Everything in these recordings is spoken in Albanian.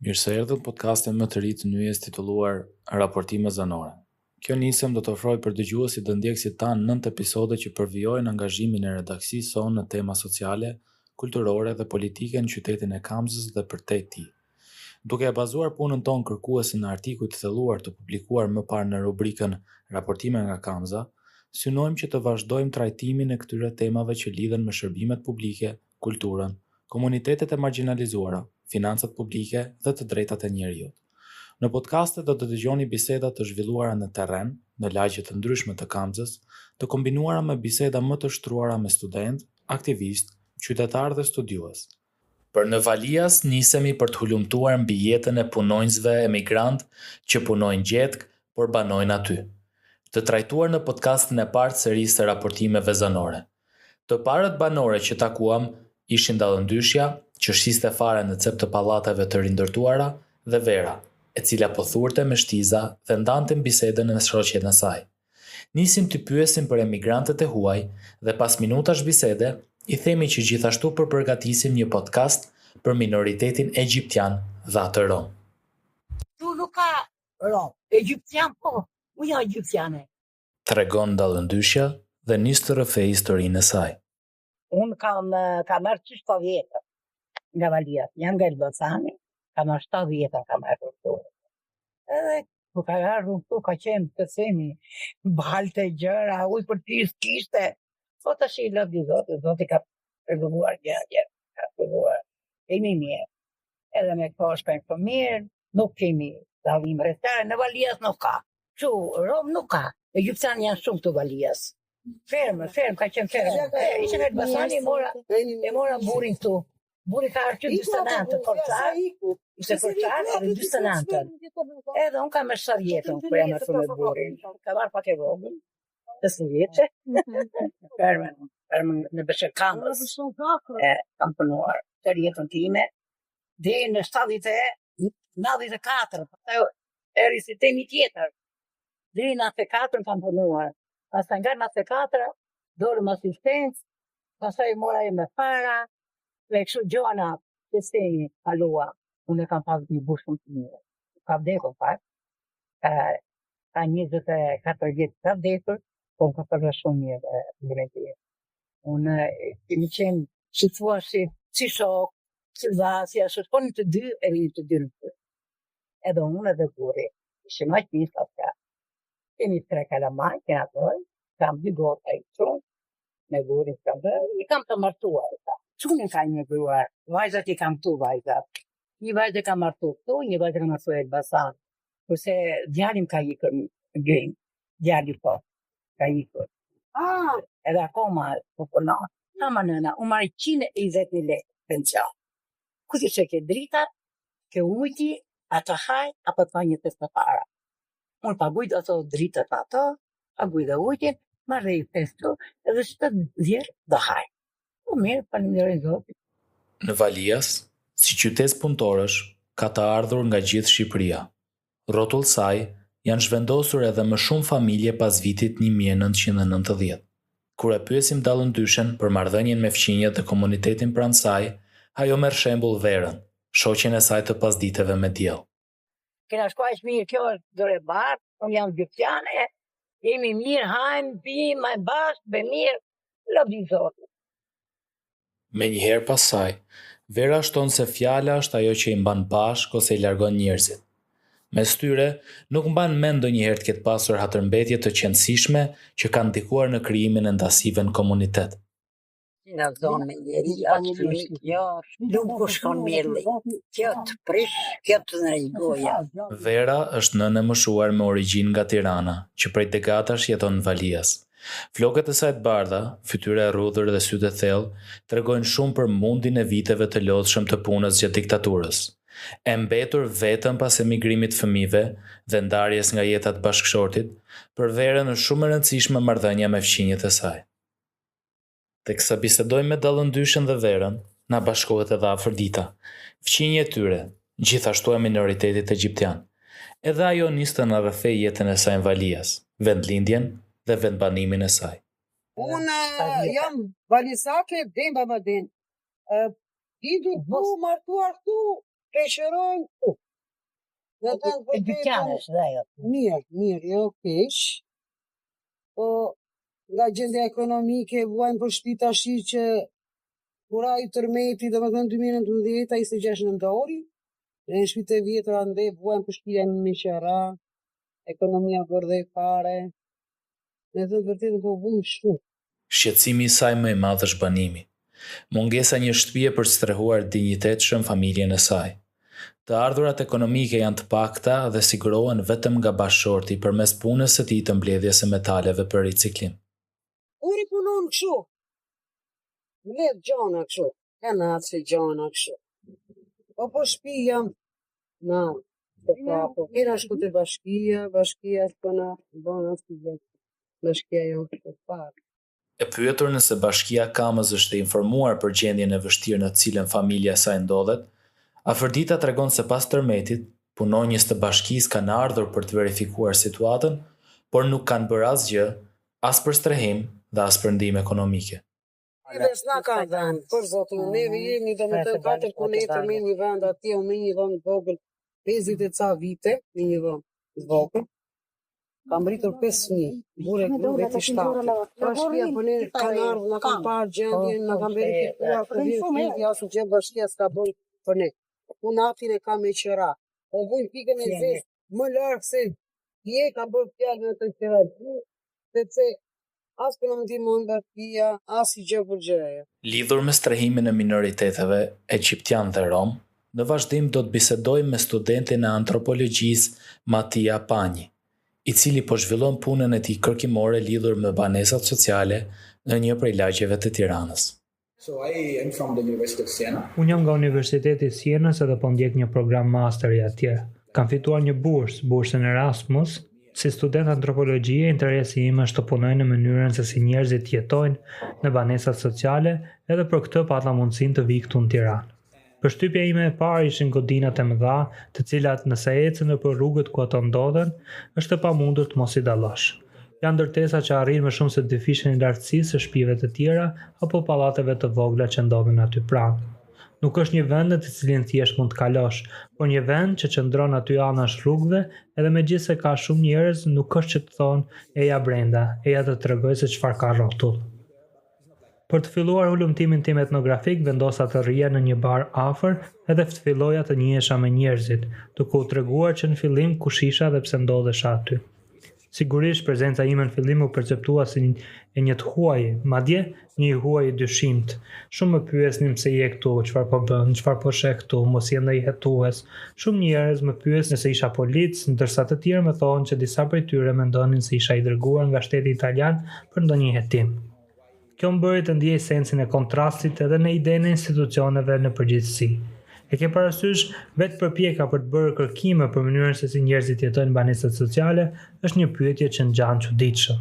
Mirë se erdhët në podcastin më të ri të Nyjes titulluar Raportime Zanore. Kjo nismë do të ofrojë për dëgjuesit dhe ndjekësit tanë 9 episode që përvijojnë angazhimin e redaksisë sonë në tema sociale, kulturore dhe politike në qytetin e Kamzës dhe përtej tij. Duke e bazuar punën tonë kërkuese në artikuj të thelluar të publikuar më parë në rubrikën Raportime nga Kamza, synojmë që të vazhdojmë trajtimin e këtyre temave që lidhen me shërbimet publike, kulturën, komunitetet e margjinalizuara, financat publike dhe të drejtat e njeriut. Në podcaste do të dëgjoni biseda të zhvilluara në terren, në lagje të ndryshme të Kamzës, të kombinuara me biseda më të shtruara me studentë, aktivistë, qytetarë dhe studiues. Për në Valias nisemi për të hulumtuar mbi jetën e punonjësve emigrantë që punojnë gjetkë, por banojnë aty. Të trajtuar në podcastin e parë të serisë së raportimeve zanore. Të parët banorë që takuam ishin Dallëndyshja, që shiste fara në cep të pallateve të rindërtuara, dhe Vera, e cila po thurte me shtiza dhe ndante bisedën me shoqen e saj. Nisim t'i pyesim për emigrantët e huaj dhe pas minutash bisede, i themi që gjithashtu po përgatisim një podcast për minoritetin egjiptian dhe atë rom. Këtu nuk ka rom, egjiptian po, unë jam egjiptiane. Tregon Dallëndyshja dhe nis të rrëfejë historinë e saj. Unë kam kam marrë që 70 nga Valias, jam nga Elbasani, kam marrë 70 kam ardhur këtu. Edhe kur ka ardhur këtu ka qenë të themi balte gjëra, ujë për të kishte. Po tash i lavdi Zotit, Zoti ka rregulluar gjendjen, ka rregulluar. Kemi mirë. Edhe me kohë shkojmë po mirë, nuk kemi dallim rrethare, në Valias nuk ka. Kështu, rom nuk ka. Egjiptian janë shumë këtu Valias. Fermë, fermë, ka qenë fermë. Ishte nga Elbasani, e mora, e mora burrin këtu. Burri ka ardhur që 49, korçar, ishte korçar edhe 49. Edhe unë kam me 70 kur jam martu me burrin. Ka marrë pak e vogël, 15 vjeçe. Fermën, fermën në Beshir Kamës. E, kam punuar tërë jetën time. Deri në 70 e 94, pastaj erdhi sistemi tjetër. Deri në 94 kam punuar. Pastaj nga 94 dolëm asistencë, pastaj mora e me para, dhe kështu gjona sistemi kalua. Unë e kam pas një burrë shumë të mirë. Ka vdekur pak, ka, ka 24 vjet ka vdekur, po më ka përë shumë mirë burrin tim. Unë kemi qenë, si thua, si, si shok, si vlla, si ashtu, po në të dy, edhe në të dy në të. Edhe unë edhe burri. Ishim aq mirë sa s'ka. Kemi tre kalamaj, kena bërë, kam dy goca i çun, me burrin kam bërë, i kam të martuar. Ka. Çunin ka një grua, vajzat i kam këtu vajzat. Një vajzë e kam martu këtu, një vajzë e kam martu Elbasan. Kurse djali më ka ikur në grim, djali po, ka ikur. Ah, edhe akoma po punon. Ama nëna, unë marr 120.000 lekë pension. Ku ti ke dritat, ke ujti, ato haj, apo të një të para. Unë paguj ato dritat ato, paguj dhe ujtin, marr dhe i festu, edhe që të dhjerë do haj. Po mirë, faleminderit Zotit. Në Valias, si qytet punëtorësh, ka të ardhur nga gjithë Shqipëria. Rrotull saj janë zhvendosur edhe më shumë familje pas vitit 1990. Kur e pyesim Dallëndyshen për marrëdhënien me fqinjët dhe komunitetin pranë saj, ajo merr shembull Verën, shoqen e saj të pasditeve me diell. Kena shku aq mirë, kjo është dore bardhë, unë jam egjiptiane, jemi mirë, hajmë, pim, hajmë bashkë, be mirë, lavdi Zotit. Menjëherë pas saj, Vera shton se fjala është ajo që i mban bashkë ose i largon njerëzit. Mes tyre, nuk mban mend ndonjëherë të ketë pasur hatërmbetje të qenësishme që kanë ndikuar në krijimin e ndasive në komunitet. Nga zonë me njeri, atë fëmi, jo, lum ku shkon mirë, kjo të prish, kjo të në goja. Vera është nënë e moshuar me origjinë nga Tirana, që prej dekadash jeton në Valias. Flokët e saj të bardha, fytyra e rrudhur dhe sytë e thellë, tregojnë shumë për mundin e viteve të lodhshëm të punës gjatë diktaturës. E mbetur vetëm pas emigrimit të fëmijëve dhe ndarjes nga jeta të bashkëshortit, për Verën është shumë e rëndësishme marrëdhënia me fqinjët e saj. Teksa bisedojmë me Dallëndyshen dhe Verën, na bashkohet edhe Afërdita, fqinje e tyre, gjithashtu e minoritetit egjiptian. Edhe ajo nis të na rrëfejë jetën e saj në Valias, vendlindjen dhe vendbanimin e saj. Unë jam valisake, den baba den. Lindur këtu, martuar këtu. Pleqërojnë ku? Në të në vërtetën... Dyqanesh dhe ajo. Mirë, mirë, jo keq. Po, nga gjendja ekonomike, vuajmë për shpi tashi që kur ra ai tërmeti, domethënë 2019, 26 nëntori, në shpitë e vjetra ende vuajmë për shpi janë me qera, ekonomia përdhe fare, me thënë të vërtetën po vuajmë shumë. Shqetësimi i saj më i madh është banimi. Mungesa e një shtëpie për të strehuar dinjitetshëm familjen e saj. Të ardhurat ekonomike janë të pakta dhe sigurohen vetëm nga bashkëshorti përmes punës së tij të mbledhjes së metaleve për riciklim. Burri punon kështu. Mbledh gjana kështu. Kanaçe gjana kështu. Po po shpi jam na po po po kena shku te bashkia, bashkia s'po na bon asnjë gjë. Bashkia jo kështu fare. E pyetur nëse Bashkia Kamëz është e informuar për gjendjen e vështirë në të cilën familja e saj ndodhet, Afërdita tregon se pas tërmetit, punonjës të bashkisë kanë ardhur për të verifikuar situatën, por nuk kanë bërë asgjë, as për strehim dhe as për ndihmë ekonomike. Neve s'na kanë dhënë, për zotin, neve jemi domethënë katër kunetër me një vend atje, unë me një dhomë të vogël, 50 e ca vite, me një dhomë të vogël. Kam rritur 5 fëmijë, burrë e grua vetë shtatë. Bashkia po ne kanë ardhur, na kanë parë gjendjen, na kanë verifikuar, po vjen pyetje asnjë gjë bashkia s'ka bërë për ne. Kunatin e kam me qera. Po vujnë pikën e zezë më larg se je kam bërë fjalë me të qeraxhi, sepse as po na ndihmon bashkia, asnjë gjë për gjëje. Lidhur me strehimin e minoriteteve egjiptian dhe rom, në vazhdim do të bisedojmë me studentin e antropologjisë Mattia Pagni, i cili po zhvillon punën e tij kërkimore lidhur me banesat sociale në një prej lagjeve të Tiranës. So I am from the University of Siena. Unë jam nga Universiteti i Sienës edhe po ndjek një program masteri atje. Kam fituar një bursë, bursën Erasmus. Si student antropologjie, interesi im është të punoj në mënyrën se si njerëzit jetojnë në banesat sociale, edhe për këtë pata mundësinë të vij këtu në Tiranë. Përshtypja ime e parë ishin godinat e mëdha, të cilat nëse ecën nëpër rrugët ku ato ndodhen, është e pamundur të mos i dallosh. Janë ndërtesa që arrijnë më shumë se dyfishin e lartësisë së shtëpive të tjera apo pallateve të vogla që ndodhen aty pranë. Nuk është një vend në të cilin thjesht mund të kalosh, por një vend që qëndron aty anash rrugëve edhe megjithëse ka shumë njerëz nuk është që të thonë eja brenda, eja të tregoj se çfarë ka rrotull. Për të filluar hulumtimin tim etnografik, vendosa të rrija në një bar afër edhe të filloja të njihesha me njerëzit, duke u treguar që në fillim kush isha dhe pse ndodhesha aty. Sigurisht, prezenca ime në fillim u perceptua si e një të huaji, madje një i huaj i dyshimtë. Shumë më pyesnin pse je këtu, çfarë po bën, çfarë po sheh këtu, mos je ndonjë hetues. Shumë njerëz më pyesnin nëse isha polic, ndërsa të tjerë më thonë që disa prej tyre mendonin se isha i dërguar nga shteti italian për ndonjë hetim. Kjo më bëri të ndiej sensin e kontrastit edhe në idenë e institucioneve në përgjithësi. E ke parasysh, vetë përpjekja për të bërë kërkime për mënyrën se si njerëzit jetojnë në banesat sociale është një pyetje që ngjan çuditshëm.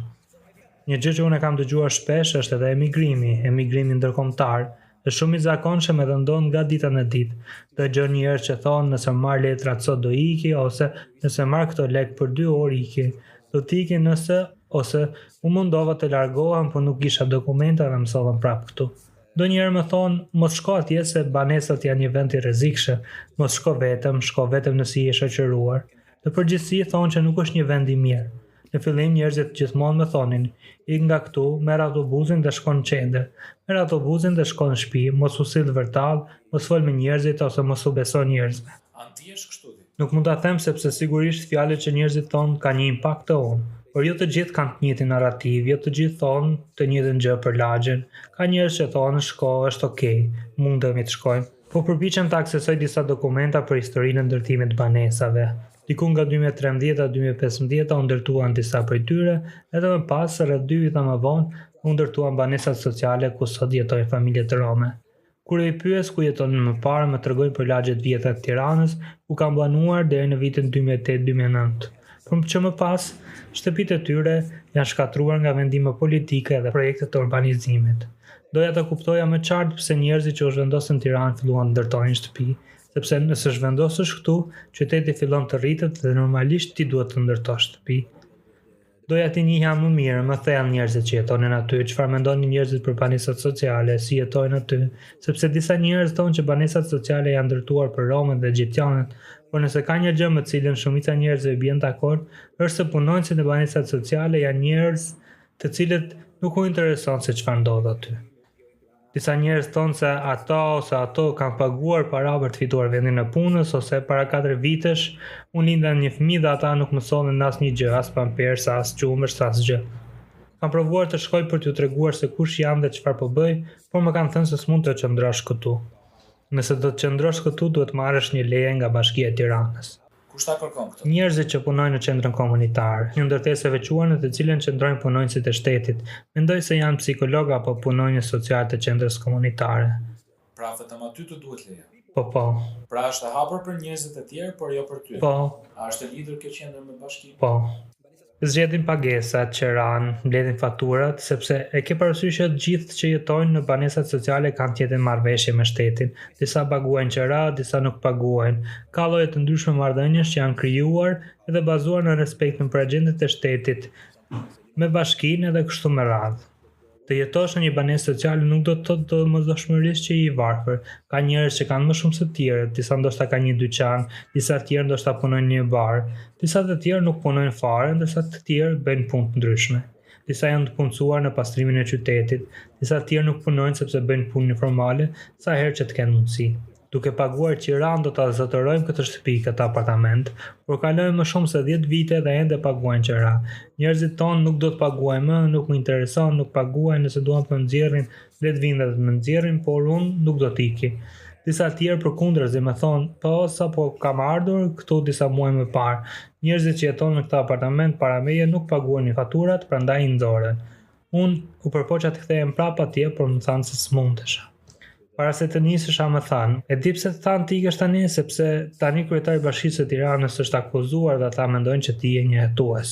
Një gjë që unë e kam dëgjuar shpesh është edhe emigrimi, emigrimi ndërkombëtar. Është shumë i zakonshëm edhe ndodh nga dita në ditë. Dëgjon njerëz që thonë nëse marr letrat sot do iki ose nëse marr këto lekë për dy orë iki. Do të iki nëse ose u mundova të largohem po nuk kisha dokumenta dhe më sollën prapë këtu. Ndonjëherë më thonë mos shko atje se banesat janë një vend i rrezikshëm, mos shko vetëm, shko vetëm nëse je i shoqëruar. Në përgjithësi thonë që nuk është një vend i mirë. Në fillim njerëzit gjithmonë më thonin, ik nga këtu, merr autobuzin dhe shko në qendër, merr autobuzin dhe shko në shtëpi, mos u sill vërtallë, mos fol me njerëzit ose mos u beso njerëzve. A ndihesh kështu ti? Nuk mund ta them sepse sigurisht fjalët që njerëzit thonë kanë një impakt te unë, por jo të gjithë kanë të njëjtin narrativë, jo të gjithë thonë të njëjtën gjë për lagjen. Ka njerëz që thonë shko, është ok, mundemi të shkojmë. Po përpiqem të aksesoj disa dokumenta për historinë e ndërtimit të banesave. Diku nga 2013 2015 u ndërtuan disa prej tyre, edhe më pas, rreth dy vite më vonë, u ndërtuan banesat sociale ku sot jetojnë familjet rome. Kur i pyes ku jetonin më parë, më tregojnë për lagjet e vjetra të Tiranës, ku kanë banuar deri në vitin 2008-2009. Por që më pas, shtëpitë e tyre janë shkatërruar nga vendime politike dhe projekte të urbanizimit. Doja të kuptoja më qartë pse njerëzit që u zhvendosën në Tiranë filluan të ndërtonin shtëpi, sepse nëse zhvendosesh këtu, qyteti fillon të rritet dhe normalisht ti duhet të ndërtosh shtëpi. Doja t'i njihja më mirë, më thellë njerëzit që jetonin aty, çfarë mendonin njerëzit për banesat sociale, si jetojnë aty, sepse disa njerëz thonë që banesat sociale janë ndërtuar për romët dhe egjiptianët, por nëse ka një gjë me të cilën shumica e njerëzve bien dakord, është se punonjësit në banesat sociale janë njerëz të cilët nuk u intereson se çfarë ndodh aty. Disa njerëz thonë se ata ose ato kanë paguar para për të fituar vendin e punës ose para 4 vitesh unë linda një fëmijë dhe ata nuk më sollën asnjë gjë, as pampers, as qumësht, asgjë. Kam provuar të shkoj për t'ju treguar se kush jam dhe çfarë po bëj, por më kanë thënë se s'mund të qëndrosh këtu. Nëse do të qëndrosh këtu duhet të marrësh një leje nga Bashkia e Tiranës. Kush ta kërkon këtë? Njerëzit që punojnë në qendrën komunitare, një ndërtesë e veçuar në të cilën qëndrojnë punonjësit e shtetit. Mendoj se janë psikologë apo punonjës socialë të qendrës komunitare. Pra vetëm aty të duhet leja? Po, po. Pra është e hapur për njerëzit e tjerë, por jo për ty? Po. A është e lidhur kjo qendër me bashkinë? Po. Zgjedhin pagesat, qeranë, mbledhin faturat, sepse e ke parasysh që të gjithë që jetojnë në banesat sociale kanë të njëjtën marrëveshje me shtetin. Disa paguajnë qera, disa nuk paguajnë. Ka lloje të ndryshme marrëdhëniesh që janë krijuar edhe bazuar në respektin për agjentët e shtetit me bashkinë edhe kështu me radhë. Të jetosh në një banesë sociale nuk do të thotë domosdoshmërisht që je i varfër. Ka njerëz që kanë më shumë se të tjerët, disa ndoshta kanë një dyqan, disa të tjerë ndoshta punojnë në një bar, disa të tjerë nuk punojnë fare, ndërsa të tjerë bëjnë punë të ndryshme. Disa janë të punësuar në pastrimin e qytetit, disa të tjerë nuk punojnë sepse bëjnë punë informale sa herë që të kenë mundësi. Duke paguar qiranë do ta zotërojmë këtë shtëpi, këtë apartament, por kalojnë më shumë se 10 vite dhe ende paguajnë qira. Njerëzit thonë nuk do të paguaj më, nuk më intereson, nuk paguaj, nëse duan të më nxjerrin, le të vijnë dhe të më nxjerrin, por unë nuk do të iki. Disa të tjerë përkundrazi më thonë, po sapo kam ardhur këtu disa muaj më parë. Njerëzit që jetonin në këtë apartament para meje nuk paguanin faturat, prandaj i nxorën. Unë u përpoqa të kthehem prapë atje, por më thanë se s'mundesha. Para se të nisesha më thanë, e di pse të thanë të ikësh tani, sepse tani kryetari i Bashkisë së Tiranës është akuzuar dhe ata mendojnë që ti je një hetues.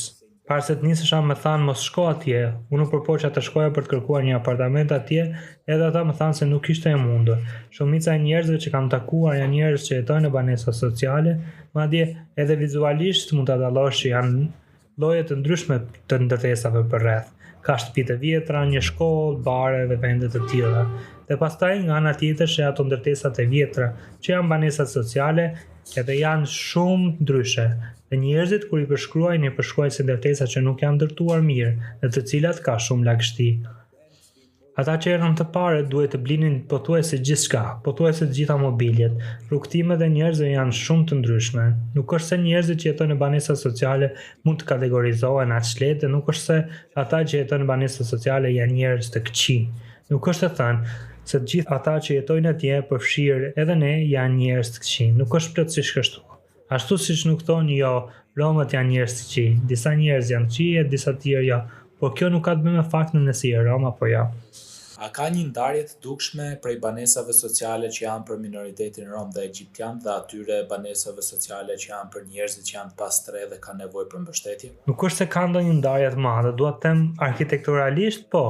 Para se të nisesha më thanë mos shko atje, unë u përpoqa të shkoja për të kërkuar një apartament atje, edhe ata më thanë se nuk ishte e mundur. Shumica e njerëzve që kam takuar janë njerëz që jetojnë në banesa sociale, madje edhe vizualisht mund ta dallosh që janë Lloje të ndryshme të ndërtesave përreth. Ka shtëpi të vjetra, një shkollë, bare dhe vende të tilla. Dhe pastaj nga ana tjetër sheh ato ndërtesat e vjetra, që janë banesat sociale, edhe janë shumë ndryshe. Dhe njerëzit kur i përshkruajnë, i përshkruajnë si ndërtesa që nuk janë ndërtuar mirë, në të cilat ka shumë lagështi. Ata që erdhën të parët duhej të blinin pothuajse gjithçka, pothuajse të gjitha mobiljet. Rrugëtimet e njerëzve janë shumë të ndryshme. Nuk është se njerëzit që jetojnë në banesa sociale mund të kategorizohen aq lehtë dhe nuk është se ata që jetojnë në banesa sociale janë njerëz të këqij. Nuk është e thënë se të gjithë ata që jetojnë atje, përfshirë edhe ne, janë njerëz të këqij. Nuk është plotësisht kështu. Ashtu siç nuk thonë jo, romët janë njerëz të këqij, disa njerëz janë të këqij e disa të tjerë jo, por kjo nuk ka të bëjë me faktin nëse je rom apo jo. A ka një ndarje të dukshme prej banesave sociale që janë për minoritetin rom dhe egjiptian dhe atyre banesave sociale që janë për njerëzit që janë të pastrehë dhe kanë nevojë për mbështetje? Nuk është se ka ndonjë ndarje të madhe, dua të them arkitekturalisht po,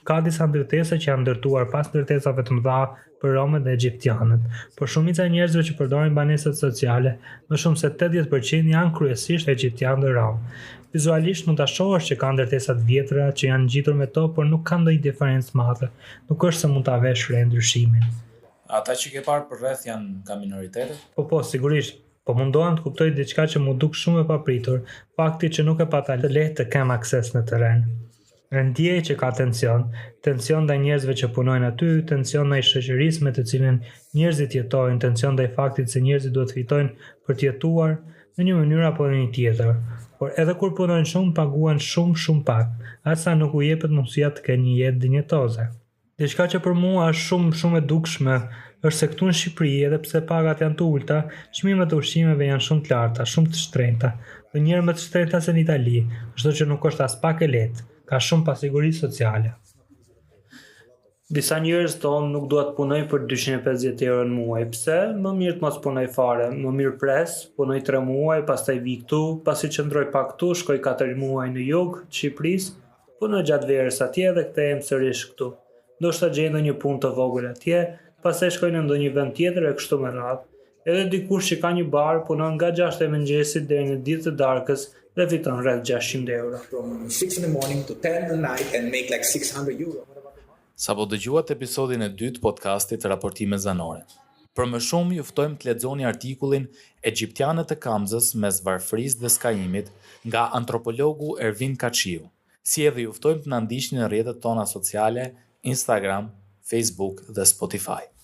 ka disa ndërtesa që janë ndërtuar pas ndërtesave të mëdha për romët dhe egjiptianët, por shumica e njerëzve që përdorin banesat sociale, më shumë se 80% janë kryesisht egjiptianë dhe romë. Vizualisht mund ta shohësh që ka ndërtesa të vjetra që janë ngjitur me to, por nuk ka ndonjë diferencë të madhe. Nuk është se mund ta vesh re ndryshimin. Ata që ke parë përreth janë nga minoritetet? Po po, sigurisht. Po mundohem të kuptoj diçka që m'u duk shumë e papritur, fakti që nuk e pata të lehtë të kem akses në terren. E ndjej që ka tension, tension ndaj njerëzve që punojnë aty, tension ndaj shoqërisë me të cilën njerëzit jetojnë, tension ndaj faktit se njerëzit duhet të fitojnë për të jetuar në një mënyrë apo në një tjetër. Por edhe kur punojnë shumë, paguhen shumë shumë pak, aq sa nuk u jepet mundësia të kenë një jetë dinjitoze. Diçka që për mua është shumë shumë e dukshme është se këtu në Shqipëri, edhe pse pagat janë të ulëta, çmimet e ushqimeve janë shumë të larta, shumë të shtrenjta, ndonjëherë më të shtrenjta se në Itali, kështu që nuk është aspak e lehtë. Ka shumë pasiguri sociale. Disa njerëz thonë nuk dua të punoj për 250 euro në muaj. Pse? Më mirë të mos punoj fare, më mirë pres, punoj 3 muaj, pastaj vij këtu, pasi qëndroj pak këtu, shkoj 4 muaj në jug të Shqipërisë, Punoj gjatë verës atje dhe kthehem sërish këtu. Ndoshta gjej ndonjë punë të vogël atje, pastaj shkoj në ndonjë vend tjetër e kështu me radhë. Edhe dikush që ka një bar punon nga 6 e mëngjesit deri në 10 të darkës dhe fiton rreth 600 euro. From 6 in the morning to 10 in the night and make like 600 euro. Sapo dëgjuat episodin e dytë të podcastit Raportime Zanore. Për më shumë ju ftojmë të lexoni artikullin Egjiptianët e Kamzës mes varfërisë dhe skajimit nga antropologu Ervin Kaçiu, si edhe ju ftojmë të na ndiqni në rrjetet tona sociale, Instagram, Facebook dhe Spotify.